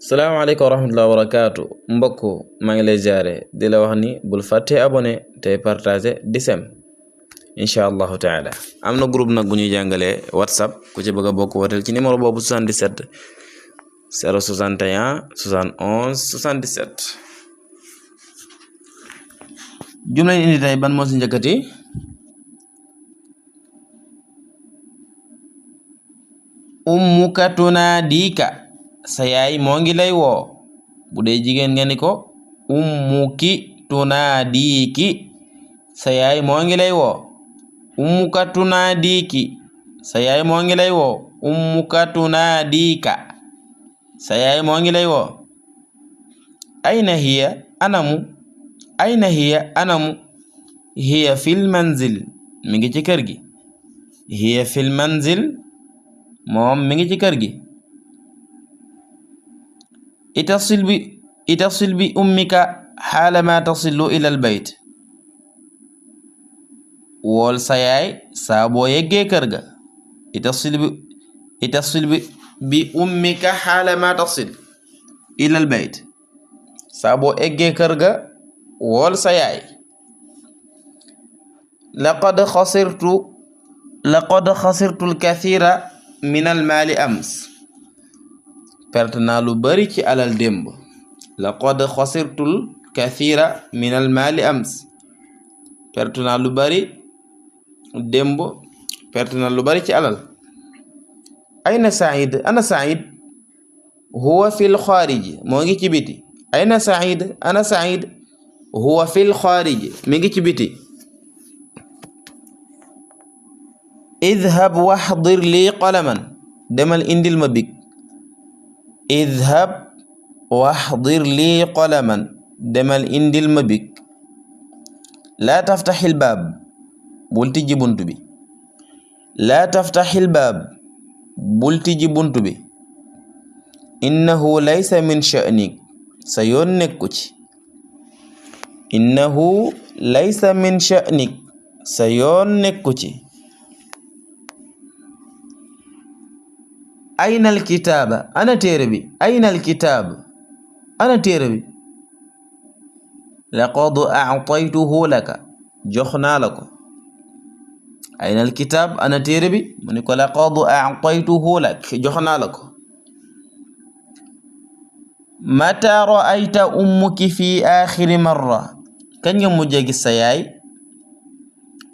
salaamaaleykum wa rahmatullahi wa barakaatu mbokk maa ngi lay jaare di la wax ni bul fàtte abonné tey partager di sem incha allahu taala am na groupe nag bu ñuy jàngalee whatsapp ku ci bëgg a bokk wooteel ci numéro boobu 77 061 71 77 jumla yi indi tey ban moo si njëkkati ummuka tunaadika sa yaay moo ngi lay woo bu dee jigéen nga ni ko ummuki tunaadiki sa yaay moo ngi lay woo ummuka tunaadiki sa yaay moo ngi lay woo ummuka tunaadika sa yaay moo ngi lay woo ayna hiya anamu ayna hiya anamu hiya fil manzil mi ngi ci kër gi hiya fil manzil moom mi ngi ci kër gi itasil bi ummika xaala ma tasilu ila al bayt wool sa yaay saa boo yeggee kër ga itasil bi ummika xaala ma tasil ila al bayt saa boo eggee kër ga wool sa yaay laqad xasirtu al kathira min al maali ams perte naa lu bari ci alal démb laqad xasirtul kathira min al maali ams perte naa lu bari démb perte naa lu bari ci alal ayna Saïd ana Saïd huwa fil xaarij moo ngi ci biti ayna Saïd ana Saïd huwa fil xaarij mi ngi ci biti idhab waxdir lii qalaman demal indil ma big idhab waxdir lii qalaman demal indil ma big laa taftaxil baab bul tijji buntu bi laa taftaxil baab bul tijji buntu bi innahu laysa min sha'nik sa yoon nekku ci innahu laysa min sha'nik sa yoon nekku ci ayna alkitaaba ana téere bi ayna alkitaab ana téere bi laqad a'taytuhu laka jox naa la ko ayna alkitaab ana téere bi mu ni ko laqad a'taytuhu lak jox naa la ko mata ra'ayta ummuki fi aaxiri marra kañ nga mujjee gis sa yaay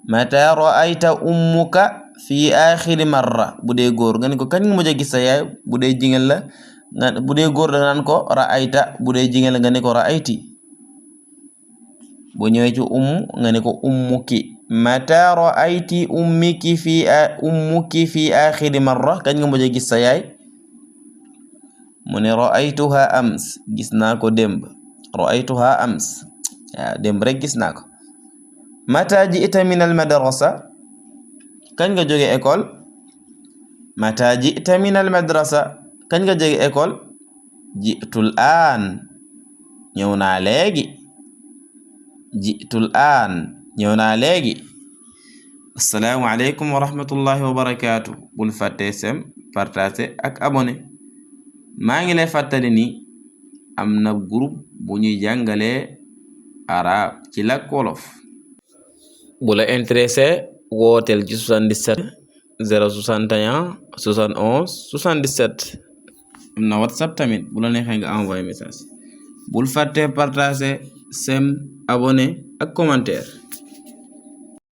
mata ra'ayta ummuka fi aaxiri marra bu dee góor nga ne ko kañ nga mujj a gis sa yaay bu dee jigéen la bu dee góor da nga naan ko ra'ayta bu dee jigéen la nga ne ko ra'ayti bu ñëwee ci nga ne ko ummuki mata ra'ayti ummuki fi aaxiri marra kañ nga mujj a gis sa yaay mu ne ra'aytuha ams gis naa ko démb ra'aytuha ams waaw démb rek gis naa ko mata ji'ta min al madrasa kañ nga jóge école mata ji'ta min al madrasa kañ nga jóge école ji'tul aan ñëw naa léegi ji'tul aan ñëw naa léegi assalaamu aleykum wa rahmatullahi wa barakaatu bul fàtte sem partager ak abonné maa ngi lay fàttali ni am na groupe bu ñuy jàngale arab ci làkk wolof bu la intéressé wooteel ci 77 061 71 77 am na whatsapp tamit bu la neexee nga envoyé message bul fàtte partager sem abonné ak commentaire